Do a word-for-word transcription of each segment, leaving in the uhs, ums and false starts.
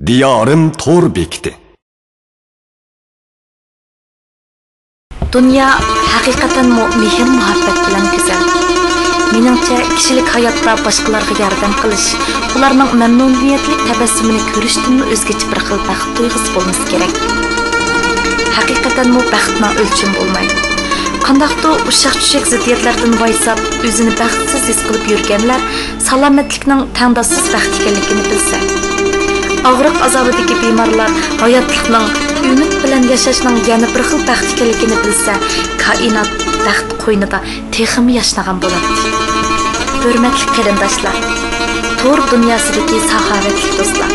دىيارىم تور بېكىتى. دۇنيا ھەقىقەتەنمۇ مېھىر-مۇھەببەت بىلەن گۈزەل. مېنىڭچە، كىشىلىك ھاياتتا باشقىلارغا ياردەم قىلىش، ئۇلارنىڭ مەمنۇنىيەتلىك تەبەسسۇمىنى كۆرۈشتىنمۇ ئۆزگىچە بىر خىل بەخت تۇيغۇسى بولمىسا كېرەك. ھەقىقەتەنمۇ بەختنىڭ ئۆلچىمى بولمايدۇ. قانداقتۇر ئۇششاق-چۈششەك زىددىيەتلەردىن ۋايساپ، ئۆزىنى بەختسىز ھېس قىلىپ يۈرگەنلەر سالامەتلىكنىڭ تەڭداشسىز بەخت ئىكەنلىكىنى بىلسە، ئاغرىق ئازابىدىكى بىمارلار ھاياتلىقنىڭ، ئۈمىد بىلەن ياشاشنىڭ يەنە بىر خىل بەخت ئىكەنلىكىنى بىلسە، كائىنات بەخت قوينىدا تېخىمۇ ياشنىغان بولاتتى. ھۆرمەتلىك قېرىنداشلار، تور دۇنياسىدىكى ساخاۋەتلىك دوستلار،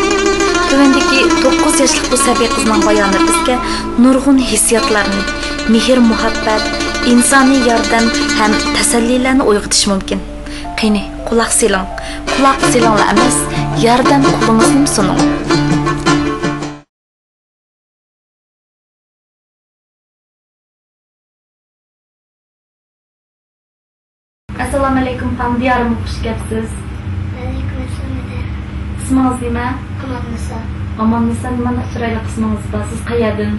تۆۋەندىكى توققۇز ياشلىق بۇ سەبىي قىزنىڭ بايانى بىزگە نۇرغۇن ھېسسىياتلارنى، مېھىر-مۇھەببەت، ئىنسانىي ياردەم ھەم تەسەللىلەرنى ئويغىتىشى مۇمكىن. قېنى، قۇلاق سېلىڭ، قۇلاق سېلىڭلا ئەمەس، ياردەم قولىڭىزنىمۇ سۇنۇڭ. ئەسسالامۇئەلەيكۇم، خانىم دىيارىم، خۇش كەپسىز. ۋەئەلەيكۇم ئەسسالام، دادە. ئىسمىڭىز نېمە؟ ئاماننىسا. ئاماننىسا، نېمانداق چىرايلىق ئىسمىڭىز بار؟ سىز قەيەردىن؟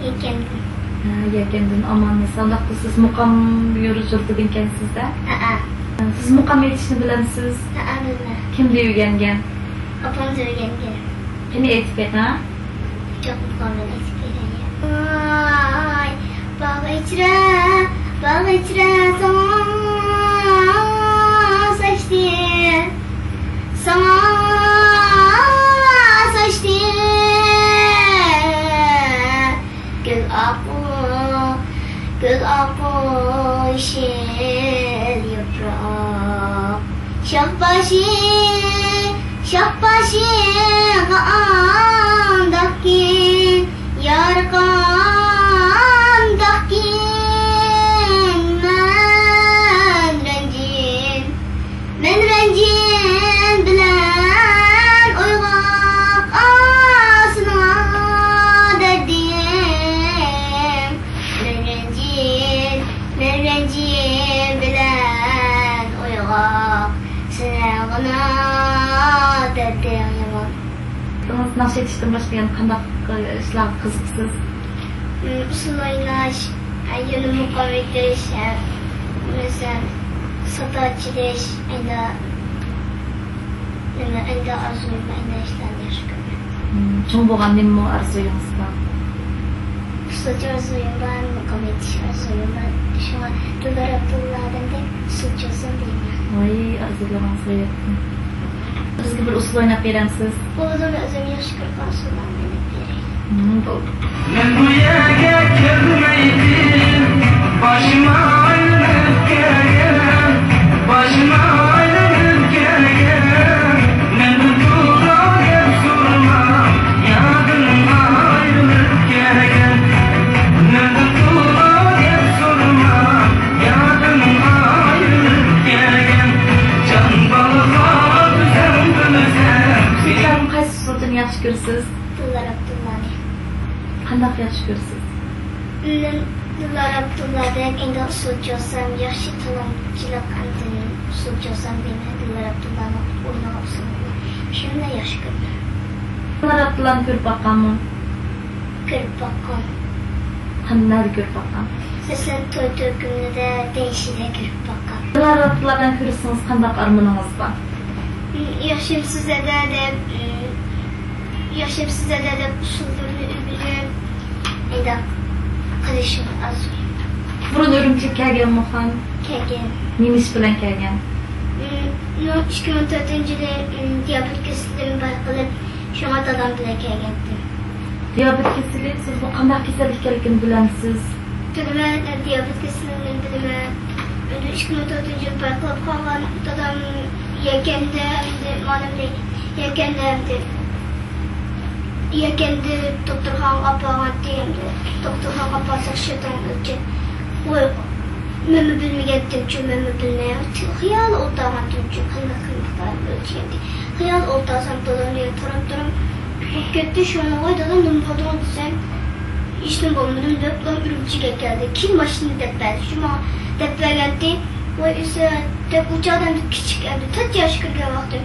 يەكەندىن. ھە، يەكەندىن ئاماننىسا. ئۇنداق بولسا، سىز مۇقام يۇرۇ-، يۇرتىدىن ئىكەنسىز-دە؟ ھەئە. سىز مۇقام ئېيتىشنى بىلەمسىز؟ ھەئە، بىلىمەن. كىمدىن ئۆگەنگەن؟ ئاپامدىن ئۆگەنگەن. قېنى، ئېيتىپ بېقىڭ. ياق، مۇقامنى ئېيتىپ بېرەي. ۋاي، باغ ئىچرە، باغ ئىچرە ساڭا ساچتى، ساڭا ساچتى. گۈل ئاقۇ، گۈل ئاقۇ، يېشىل ياپراق. شاخ باشى، شاخ باشىغا ئانداقكىن، يارقانداقكىن. مەن رەنجىم، مەن رەنجىم بىلەن ئويغاق، ئاسىنىڭ دەردىم. مەن رەنجىم، مەن رەنجىم بىلەن ئويغاق، سېنىڭغىنا دەردىڭ يامان. ئۆزىڭىز ناخشا ئېيتىشتىن باشقا يەنە قانداق ئىشلارغا قىزىقىسىز؟ ئۇسسۇل ئويناش، يەنە مۇقام ئېيتىش، مەسىلەن، ساتا چېلىش، ئەنە، نېمە، ئەنە ئارزۇيۇم، ئەنە ئىشلارنى ياخشى كۆرىمەن. مم، چوڭ بولغاندا نېمە ئارزۇيىڭىز بار؟ ئۇسسۇلچى ئارزۇيۇم بار، مۇقام ئېيتىش ئارزۇيۇم بار. شۇڭا دىلدار ئابدۇللا ئادەمدەك ئۇسسۇلچى بولسام دەيمەن. ۋاي، ئارزۇلىرىڭىزغا يەتسۇن. بىزگە بىر ئۇسسۇل ئويناپ بېرەمسىز؟ بولىدۇ، مەن ئۆزۈم ياخشى كۆرىدىغان ئۇسسۇللارنى ئويناپ بېرەي. مم، بولدى. مەن بۇ يەرگە كەلمەيتتىم، باشىم ئايلىنىپ كەلگەن، باشىم ئايلىنىپ كەلگەن. مەندىن تۇرغان گەپ سورىما، يادىم ئايرىلىپ كەلگەن. مەندىن تۇرغان گەپ سورىما، يادىم ئايرىلىپ كەلگەن. جان بالىغا ئۆزۈڭ بىلىسەن. سىز قايسى ئۇسسۇلچىنى ياخشى كۆرىسىز؟ دىلدار ئابدۇللانى. قانداق ياخشى كۆرىسىز؟ مەن دىلدار ئابدۇللادەك ئەندى ئۇسسۇلچى بولسام ياخشى، تالانتچىلىق ئاندىن ئۇسسۇلچى بولسام دەيمەن، دىلدار ئابدۇللانىڭ ئوينىغان ئۇسسۇلىنى شۇنداق ياخشى كۆرىمەن. دىلدار ئابدۇللانى كۆرۈپ باققانمۇ؟ كۆرۈپ باققان. قانداق، نەدە كۆرۈپ باققان؟ مەسىلەن، توي تۆكۈنلىرىدە، دەيشىدە كۆرۈپ باققان. دىلدار ئابدۇللادىن كۆرسىڭىز قانداق ئارمىنىڭىز بار؟ ياخشىمسىز دەدە دەپ، ياخشىمسىز دەدە دەپ ئۇسسۇللىرىنى ئۆگىنىپ، ئەنداق قىلىشنى ئارزۇيمەن. بۇرۇن ئۈرۈمچىگە كەلگەنمۇ خان؟ كەلگەن. نېمە ئىش بىلەن كەلگەن؟ مم، ئىككى مىڭ تۆتىنچى يىلى، مم، دىيابېت كېسىلىمنى بايقىلىپ، شۇڭا دادام بىلەن كەلگەنتىم. دىيابېت كېسىلى، سىز بۇ قانداق كېسەل ئىكەنلىكىنى بىلەمسىز؟ بىلىمەن، دىيابېت كېسىلىنى بىلىمەن. ئەمدى ئىككى مىڭ تۆتىنچى يىل بايقىلىپ قالغان دادام يەكەندە، ئەمدى مانا ئەمدى يەكەندە، ئەمدى يەكەندە دوختۇرخانىغا ئاپارغانتى، ئەمدى دوختۇرخانىغا ئاپارساق شىتىڭ ئۆلچەپ، ۋاي، مەنمۇ بىلمىگەنتىمچۇ، مەنمۇ بىلمەي خىيال ئولتۇرغانتىمچۇ، قانداق قىلماقتا ئۆلچىگەنتى. خىيال ئولتۇرسام، دادام يەنە تۇرۇپ تۇرۇپ، بولۇپ كەتتى، شۇڭا، ۋاي دادام، نېمە بولدۇڭ دېسەم، ھېچنېمە بولمىدىم دەپ، ئۈرۈمچىگە كەلدى. كېيىن ماشىنىنى دەپ بەردى. شۇ ماڭا دەپ بەرگەنتى، ۋاي ئىسرەت دەپ، ئۇ چاغدا ئەمدى كىچىك، ئەمدى تۆت ياش كىرگەن ۋاقتىم.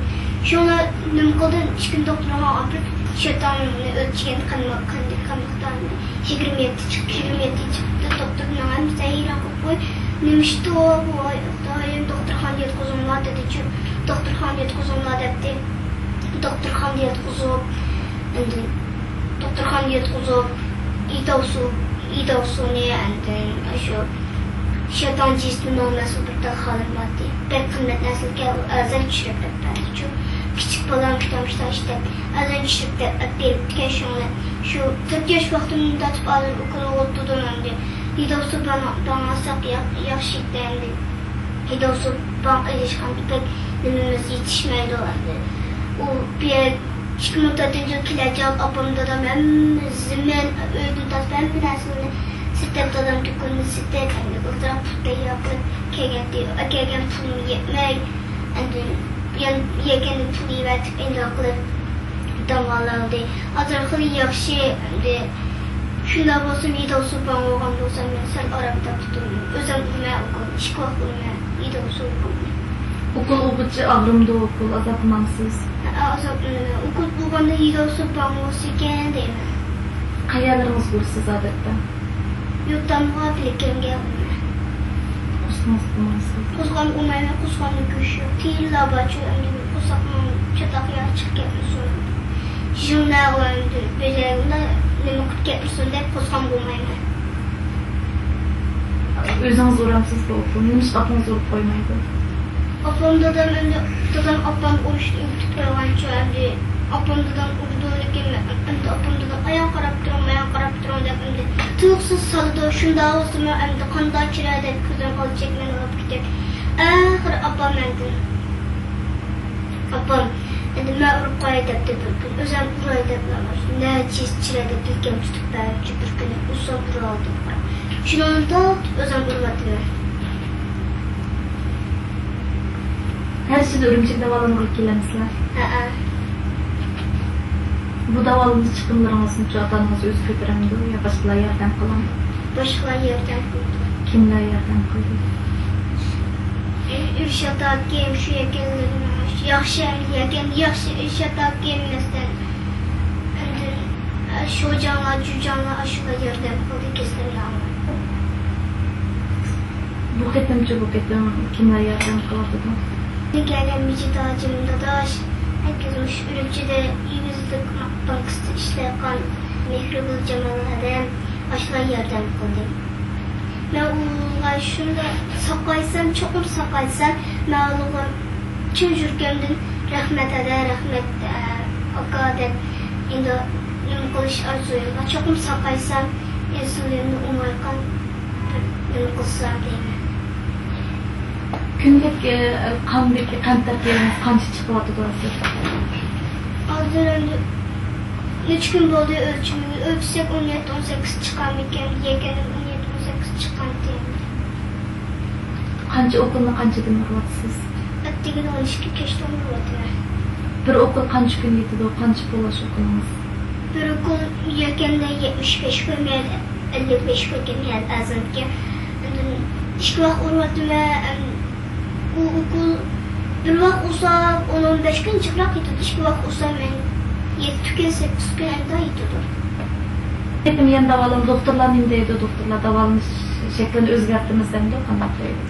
شۇڭا نېمە قىلدىم، ئىككىنچى دوختۇرغا ئاپىرىپ، شەيتاننى ئۆلچىگەن قان، قان، قان مىقدارىنى يىگىرمە يەتتە چىقىپتۇ، يىگىرمە يەتتە چىقىپتۇ. دوختۇرنىڭ ھەممىسى ھەيران قېلىپ قوي، نېمىشتۇ بۇ؟ دوختۇرخانىغا ياتقۇزۇڭلار دېدىچۇ. دوختۇرخانىغا ياتقۇزۇڭلار دەپتۇ. دوختۇرخانىغا ياتقۇزۇپ، ئەندىن دوختۇرخانىغا ياتقۇزۇپ، يېتەۋسۇ، يېتەۋسۇنى، ئەندىن شۇ شەيتان جىسمى نامەسۇ بىر تال خالىماتتى. بەك قىممەت نەرسىلىكەن، ئۇ ئەرزان چۈشۈرۈپ دەپ بەردىچۇ. كىچىك بالام شۇنداق شۇنداق ئىش دەپ، ئەرزان چۈشۈرۈپ دەپ ئەپ بېرىپتىكەن شۇڭا. شۇ تۆت ياش ۋاقتىمدىن تارتىپ ھازىر ئۇكول ئولتۇردۇم ئەمدى. ھېدوسۇ باڭ، باڭ ئالساق يا-، ياخشى ئىكەن ئەمدى. ھېدوسۇ باڭ ئېلىشقا بەك نېمىمىز يېتىشمەيدۇ ئەمدى. ئۇ بىر ئىككى مىڭ تۆتىنچى يىل كېلەچەك ئاپام، دادام ھەممە زېمىن، ئۆيدىن تارتىپ ھەممە نەرسىنى سېتىپ، دادام دۇكىنىنى سېتىپ، ئەمدى ئازراق پۇل پەيدا قىلىپ كەلگەنتى. ئەكەلگەن پۇلمۇ يەتمەي، ئەمدى يەنە يەكەندىن پۇل يېۋەتىپ، ئۇنداق قىلىپ داۋالالدى. ھازىر خېلى ياخشى، ئەمدى شۇنداق بولسىمۇ، ھېدوسۇ باڭ بولغان بولسا، مەن سەل ئارام تاپتىم. ئۆزۈم ئۇرىمەن ئوكۇلنى، ئىككى ۋاق ئۇرىمەن ھېدوسۇ ئوكۇلنى. ئوكۇل ئۇرغۇچە ئاغرىمدۇ؟ ئوكۇل ئازابلىنامسىز؟ ھە، ئازابلىنىمەن. ئوكۇل ئۇرغاندا ھېدوسۇ باڭ بولسا ئىكەن دەيمەن. قەيەرلىرىڭىزگە ئۇرىسىز ئادەتتە؟ يوتامغا، بىلىكىمگە ئۇرىمەن. قورسىقىڭىزغا ئۇرمايسىز؟ قورسىقىمغا ئۇرمايمەن، قورسىقىمدا گۆش يوق. تېرىلار بارچۇ، ئەمدى قورساقنىڭ چاتاق يېرى چىقىپ كەتمىسۇن. ژىڭنە ئەمدى بۆجەكلەر نېمە قىلىپ كەتمىسۇن دەپ قورسىقىمغا ئۇرمايمەن. ئۆزىڭىز ئۇرامسىز بۇ ئوكۇلنى؟ نېمىشقا ئاپىڭىز ئۇرۇپ قويمايدۇ؟ ئاپام، دادام ئەمدى، دادام ئاپام ئۇرۇشنى ئۆگىتىپ قويغانچۇ ئەمدى. ئاپام، دادام ئۇرىدۇ، لېكىن مەن ئەمدى ئاپام، دادام، ئاياڭ قاراپ تۇرۇڭ، ماياڭ قاراپ تۇرۇڭ دەپ ئەمدى تۇيۇقسىز سالىدۇ. شۇنداق بولسىمۇ ئەمدى قانداق كىرە دەپ كۆزۈم ئالدى چەكمەن ئۇرۇپ كېتىپ. ئاخىرى ئاپام ئەمدى، ئاپام ئەمدى مەن ئۇرۇپ قوياي دەپتۇ بىر كۈن. ئۆزۈم ئۇراي دەپ نەچچە چىرە دەپ يەكەم تۇتۇپ بەرگۈچە بىر كۈنى ئۇرسام ئۇرۇۋالدىم. شۇنىڭدىن تارتىپ ئۆزۈم ئۇرۇۋاتىمەن. ھەر يىلى ئۈرۈمچىگە داۋالانغىلى كېلەمسىلەر؟ ھەئە. بۇ داۋالىنىش چىقىملىرىڭىزنىچۇ ئاتا-ئانىڭىز ئۆزى كۆتۈرەمدۇ يا باشقىلار ياردەم قىلامدۇ؟ باشقىلار ياردەم قىلىدۇ. كىملەر ياردەم قىلدى؟ ئىرشات ئاكىم، شۇ يەكەنلىرىنى ياخشى، يەكەن ياخشى ئىرشات ئاكىم، مەسىلەن، ئاندىن، ئە، شوجاڭلار، جۇجاڭلار، ئاشۇلار ياردەم قىلدى كېسەللەرگە. بۇ قېتىمچۇ، بۇ قېتىم كىملەر ياردەم قىلىۋاتىدۇ؟ كەلگەن مىجىت ھاجىم داداش، ھەرگىز مۇشۇ ئۈرۈمچىدە ئېگىزلىك بانكىسىدا ئىشلەۋاتقان مېھرىگۈل جامال ھەدەم، ئاشۇلار ياردەم قىلدى. مەن ئۇلارغا شۇنداق ساقايسام، چوقۇم ساقايسام، مەن ئۇلارغا چىن يۈرىكىمدىن رەھمەت ھەدە، رەھمەت، ئە، ئاكا دەپ، ئەمدى نېمە قىلىش ئارزۇيۇم بار. چوقۇم ساقايسام، ئىنسۇلىننى ئوڭايقان بىر نېمە قىلسام دەيمەن. كۈندىلىك، ئە، قاندىكى قەنت تەركىبىڭىز قانچە چىقىۋاتىدۇ ھازىر؟ ھازىر ئەمدى نەچچە كۈن بولدى ئۆلچىمىگە. ئۆلچىسەك ئون يەتتە، ئون سەككىز چىقامىكەن، يەكەندىن ئون يەتتە، ئون سەككىز چىقامىكەن. قانچە ئوكۇلنى قانچىدىن ئۇرۇۋاتىسىز؟ ئەتىگىنى ئون ئىككى، كەچتە ئون ئۇرۇۋاتىمەن. بىر ئوكۇل قانچە كۈن يېتىدۇ؟ قانچە پۇل ئاشۇ ئوكۇلىڭىز؟ بىر ئوكۇل يەكەندە يەتمىش بەش كۈن، يەنى ئەللىك بەش كۈن، يەنى ئەزىمكەن. ئىككى ۋاق ئۇرۇۋاتىمەن. ئۇ ئوكۇل بىر ۋاق ئۇرسا ئون، ئون بەش كۈن جىقراق يېتىدۇ. ئىككى ۋاق ئۇرسا مەن يەتتە كۈن، سەككىز كۈن ئەمدى يېتىدۇ. قېتىم يەنە داۋالىنىپ، دوختۇرلار نېمە دەيدۇ؟ دوختۇرلار داۋالىنىش شەكلىنى ئۆزگەرتىمىز دەمدۇ، قانداق دەيدۇ؟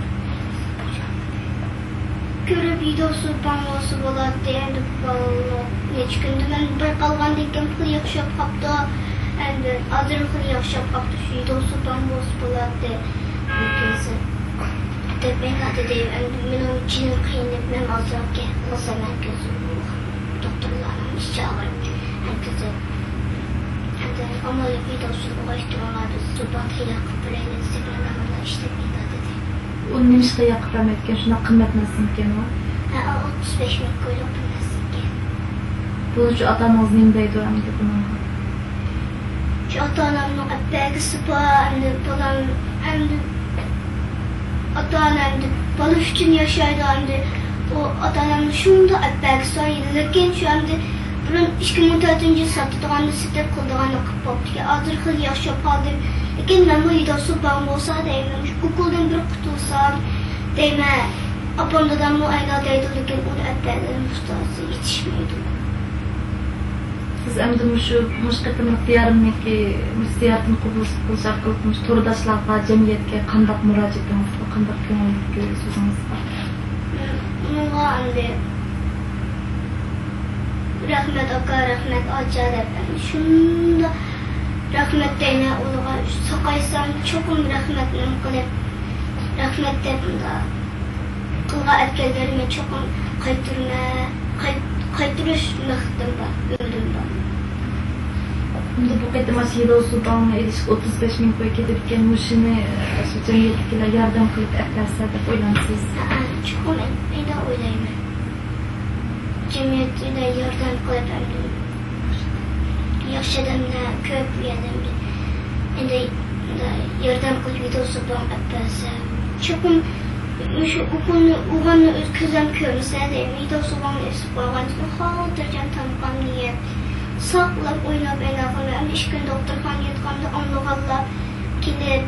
كۆرۈپ يېدۇقسۇ، باڭ بولسا بولاتتى، ئەمدى بالىلار نەچچە كۈندە مەن بىر قالغاندىن كېيىن خېلى ياخشىلاپ قاپتۇ. ئەمدى ھازىر خېلى ياخشىلاپ قاپتۇ، شۇ يېدۇقسۇ، باڭ بولسا بولاتتى. دەپ ماڭا دېدى. ئەمدى مېنىڭ جېنىم قىينىلىپ، مەن ئازراق گەپ قىلسام، ھەرگىز دوختۇرلارنىڭ ئىچى ئاغرىپ، ھەرگىز ئەمدى ئامال يوق، يېدۇقسۇ، ئۇغايتىڭلار، بىز زۇبان تەييار قىلىپ بېرەيلى دېسەك، مانا مۇنداق ئىشلەپ بېرىدۇ دېدى. ئۇ نېمىشقا ياقىپ بەرمەيدىكەن؟ شۇنداق قىممەت نەرسىمىكەن ئۇ؟ ھە، ئوتتۇز بەش مىڭ كويلۇق بىر نەرسىكەن. بۇنىڭ ئۈچۈن ئاتا-ئانىڭىز نېمە دەيدۇ ئەمدى بۇنىڭغا؟ شۇ ئاتا-ئانامنىڭ ئەپ بەرگۈسى بار، ئەمدى بالام، ئەمدى ئاتا-ئانا ئەمدى بالا ئۈچۈن ياشايدۇ، ئەمدى ئۇ ئاتا-ئانامنىڭ شۇنداق ئەپ بەرگۈسى بار، لېكىن شۇ ئەمدى بۇرۇن ئىككى مىڭ تۆتىنچى يىل ساتىدىغاننى سېتىپ قىلىدىغاننى قىلىپ بوپتىكەن. ھازىر خېلى ياخشى بولۇپ قالدىم، لېكىن مەنمۇ يېدىقسۇ باڭ بولسا دەيمەن، مۇشۇ ئوكۇلدىن بىر قۇتۇلسام دەيمەن. ئاپام داداممۇ ئەينا دەيدۇ، لېكىن ئۇنى ئەپ بەرگىلى ئۇستازى يېتىشمەيدۇ. سىز ئەمدى مۇشۇ، مۇشۇ قېتىملىق دىيارىمنىڭكى مۇشۇ زىيارىتىنى قوبۇل قىلىش ئارقىلىق مۇشۇ تورداشلارغا، جەمئىيەتكە قانداق مۇراجىئىتىڭىز بار، قانداق كۆڭۈل سۆزىڭىز بار؟ ئۇنىڭغا ئەمدى رەھمەت ئاكا، رەھمەت ئاچا دەپ، شۇنداق رەھمەت دەيمەن ئۇلارغا. ساقايسام، چوقۇم رەھمەت نېمە قىلىپ، رەھمەت دەپ مۇنداق قىلغان ئەتكەنلىرىمنى چوقۇم قايتۇرما-، قايت-، قايتۇرۇش مەقسىتىم بار، ئۈمىدىم بار. ئەمدى بۇ قېتىم ئاشۇ يىلوسۇباڭنى ئېلىشقا ئوتتۇز بەش مىڭ كوي كېتىدىكەن، مۇشۇنى، ئاشۇ جەمئىيەتتىكىلەر ياردەم قىلىپ ئەپ بەرسە دەپ ئويلامسىز؟ ھە، چوقۇم ئەندى ئويلايمەن. جەمئىيەتكە ياردەم قىلىپ، ئەمدى ياخشى ئادەملەر كۆپ، ياردەم، ئەمدى ياردەم قىلىپ يىلوسۇباڭ ئەپ بەرسە. چوقۇم مۇشۇ ئوكۇلنى ئۇرغاننى ئۆز كۆزۈم كۆرمىسە دەيمەن. يىلوسۇباڭنى ئېسىپ قالغان ئىكەن، خاتىرجەم تامىقىمنى يەپ، ساقلاپ ئويناپ ئەينەقىمنى. ئەمدى ئىككى كۈن دوختۇرخانىدا ياتقاندا ئاڭلىغانلار كېلىپ،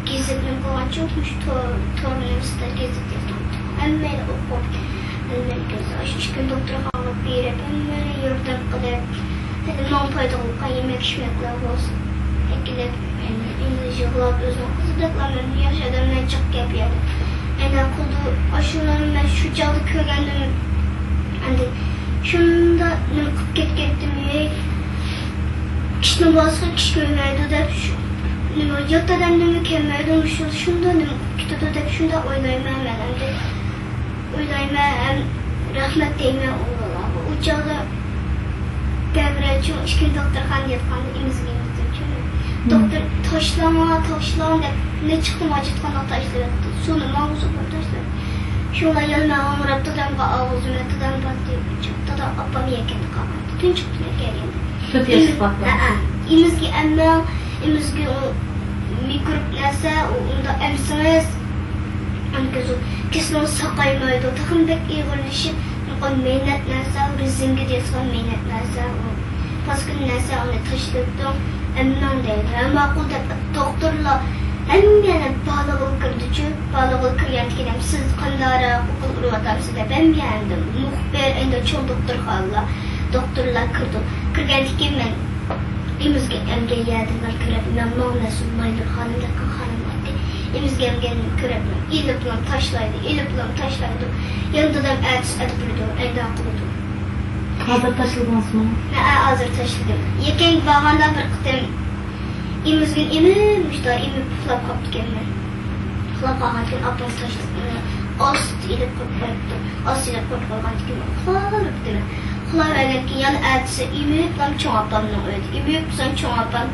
گېزىتنى قىلغانچە مۇشۇ تور، تورنىڭ ئۈستىدە گېزىت يازغان. ھەممەيلەن ئوقۇپ، ھەممەيلەن ئاشۇ ئىككى كۈن دوختۇرخانىغا بېرىپ، ھەممەيلەن ياردەم قىلىپ، ھەدە ماڭا پايدا قىلغان يېمەك-ئىچمەكلەر بولسۇن، ئەكېلىپ، ئەمدى يىغلاپ، ئۆزىنىڭ قىزىدەكلا مەن ياخشى ئادەملەر جىق گەپ يەردە. ئەنە قىلدى، ئاشۇلارنى مەن شۇ چاغدا كۆرگەندىم. ئەمدى شۇنداق نېمە قىلىپ كەتكەنتىم، ھەي. كىشىنىڭ بالىسىغا كىشى كۆيمەيدۇ دەپ، شۇ نېمە، يات ئادەمنىمۇ كەلمەيدۇ، مۇشۇ شۇنداق نېمە قىلىپ كېتىدۇ دەپ شۇنداق ئويلايمەن مەن ئەمدى. ئويلايمەن ھەم رەھمەت دەيمەن ئۇلارغا. ئۇ چاغدا دەۋرە چوڭ ئىككى دوختۇرخانىدا ياتقاندا ئېمىزگە ياتقانچۇ. دوختۇر، تاشلاڭا، تاشلاڭ دەپ، نەچچە قېتىم ئاچىتقاندا تاشلايتتى. سۇنى ماڭغۇزۇپ تاشلايتتى. شۇڭا يەنە مەن ھاڭراپ دادامغا ئاۋۇزۇم، دادام بار دەپ، دادام، ئاپام يەكەندە قالغانتى. تۇنجۇقتىن كەلگەندە. تۆت ياشلىق ۋاقىتتا. ھەئە. ئېمىزگە ئەممەڭ، ئېمىزگە ئۇ مىكروب نەرسە، ئۇ ئۇنداق ئەمسىڭىز، ئەمدى كېسىڭىز ساقايمايدۇ. تېخىمۇ بەك ئېغىرلىشىپ، مەينەت نەرسە، رېزىنكە دەيدىغان مەينەت نەرسە، ئۇ پاسكىنا نەرسە، ئۇنى تاشلىۋېتىڭ، ئەممەڭ دەيدۇ. ھە، ماقۇل دەپ دوختۇرلار ھەممە يەردە بالىغا كىردىچۇ. بالىغا كىرگەندىكىن ھەم سىز قانداقراق ئوكۇل ئۇرۇۋاتامسىز دەپ ھەممە يەردە مۇخبىر، ئەمدى چوڭ دوختۇرخانىلار، دوختۇرلار كىردى. كىرگەندىكىن مەن ئېمىزگە ئەمگەن يەردىن كۆرۈپ، مەن ماڭا مەسئۇل ماينۇر خانىم دەپ خانىم بارتى. ئېمىزگە ئەمگەننى كۆرۈپ، ئېلىپلام تاشلايدۇ، ئېلىپلام تاشلايدۇ. يەنە دادام ئەتىسى ئەتە بېرىدۇ، ئەيدان قىلىدۇ. ھازىر تاشلىدىڭىزمۇ؟ ھە، ھازىر تاشلىدىم. يېقىندا بارغاندا بىر قېتىم ئېمىزگىنى ئېمىپ، مۇشۇنداق ئېمىپ ئۇخلاپ قاپتىكەنمەن. ئۇخلاپ قالغاندىكىن ئاپام تاشلىقنى ئاستى ئېلىپ قويۇپ قويۇپتۇ. ئاستى ئېلىپ قويۇپ قويغاندىكىن ئۇخلاۋېرىپتىمەن. ئۇخلاۋەرگەندىكىن يەنە ئەتىسى ئېمىپلام چوڭ ئاپامنىڭ ئۆيىدە. ئېمىپ سان چوڭ ئاپام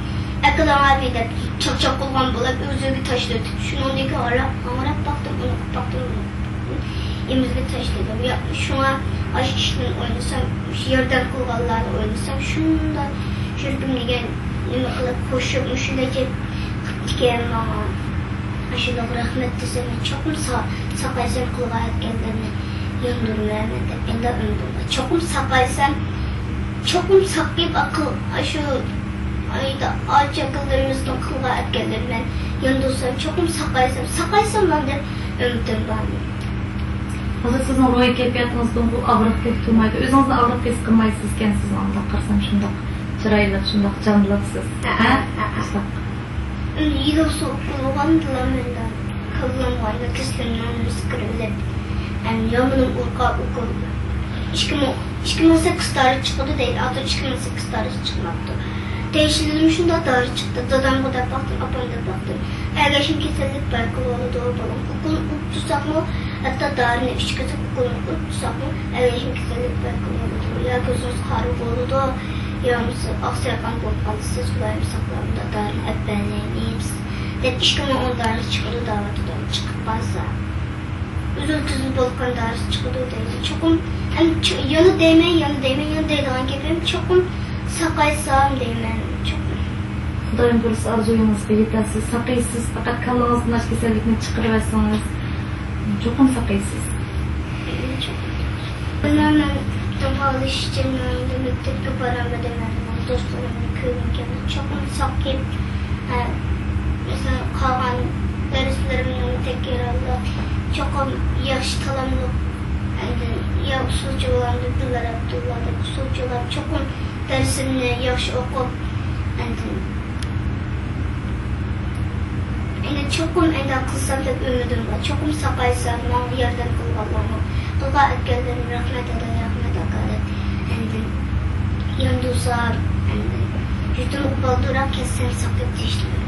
ئەكىلىڭ ئەبى دەپ چاقچاق قىلغان بولۇپ ئۆزىگە تاشلىتىپ، شۇنىڭدىن كېيىن ھاڭراپ، ھاڭراپ باقتىم، ئۇنى باقتىم. ئېمىزگە تاشلىدىم. يا، شۇڭا ئاشۇ ئىشتىن ئويلىسام، مۇشۇ ياردەم قىلغانلارنى ئويلىسام، شۇنداق يۈرىكىم دېگەن نېمە قىلىپ، خوشۇپ، مۇشۇنداق قىپتىكەن ماڭا. ئاشۇنداق رەھمەت دېسەم، مەن چوقۇم سا-، ساقايسام قىلغان ئەتكەنلىرىنى ياندۇرىمەن دەپ، ئەمدى ئۈمىدىم بار. چوقۇم ساقايسام، چوقۇم ساقىيىپ، ئاقىل، ئاشۇ ئاچا-ئاكىلىرىمىزنىڭ قىلغان ئەتكەنلىرىنى مەن ياندۇرسام، چوقۇم ساقايسام، ساقايساملا دەپ ئۈمىدىم بار. ھازىر سىزنىڭ روھىي كەيپىياتىڭىزدىن بۇ ئاغرىق بەك تۇرمايدۇ. ئۆزىڭىزنى ئاغرىق ھېس قىلمايسىزكەن سىز، ئانداق قارىسام شۇنداق چىرايلىق، شۇنداق جانلىقسىز. ھە؟ ھە، ھە. شۇنداق. يىللىق سوغۇق بولغاندىلا مەندە كاللامغا كېسىلىمنىڭ نېمىسى كىرىۋېلىپ، يامىنىم ئۇرۇققا ئوكۇل. ئىككى مىڭ، ئىككى مىڭ سەككىز دارى چىقىدۇ دەيدۇ، ھازىر ئىككى مىڭ سەككىز دارى چىقماپتۇ. تەيشىلىدىمۇ شۇنداق دارى چىقتى، دادامغا دەپ باقتىم، ئاپامغا دەپ باقتىم. ئەگەر شۇ كېسەللىك بار بولىدۇ، بالام ئوكۇلنى ئۇرۇپ تۇرساقمۇ، ھەتتا دارىنى ئىچكۈزۈپ ئوكۇلنى ئۇرۇپ تۇرساقمۇ، ئەگەر شۇ كېسەللىك بار بولىدۇ، يا كۆزىڭىز قارا بولىدۇ، يا بولمىسا ئاق سايقان بولۇپ قالىسىز، ئۇلارنى ساقلاپ دارىنى ئەپ بەرمەيمىز دەپ ئىككى مىڭ ئون دارى چىقىدۇ دەۋاتىدۇ، چىقىپ قالسا. ئۈزۈل-تۈزۈل بولغان دارىسى چىقىدۇ دەيدۇ. چوقۇم، ئەم، چو-، يەنە دەيمەن، يەنە دەيمەن، يەنە دەيدىغان گېپىم، چوقۇم ساقايسام دەيمەن، چوقۇم. خۇدايىم بۇيرۇسا، ئارزۇيىڭىزغا يېتەرسىز، ساقىيىسىز، پەقەت كاللىڭىزدىن ئاشۇ كېسەللىكنى چىقىرىۋەتسىڭىز، چوقۇم ساقىيسىز. چوقۇم. مەن داۋالىنىش ئۈچۈن مەكتەپكە بارالمىدىم، دوستلىرىمنى كۆرگۈم كەلدى. چوقۇم ساقىيىپ، ئە، مەسىلەن، قالغان دەرسلىرىمنى تەكرارلاپ، چوقۇم ياخشى تالاملىق، ئاندىن يا ئۇسسۇلچى بولامدۇ، دىلبەر ئابدۇللا دەپ ئۇسسۇلچى بولۇپ، چوقۇم دەرسىمنى ياخشى ئوقۇپ، ئاندىن ئەندى چوقۇم ئەندى قىلسام دەپ ئۈمىدىم بار. چوقۇم ساقايسام، ماڭا ياردەم قىلغانلارغا، قولغا ئەتكەنلەرگە رەھمەت، دادا، رەھمەت، ئاكا دەپ. ئەندى ياندۇرسام، ئەندى يۈرىكىم بالدۇرراق كەتسەم، ساقىيىپ تېشىلىمەن.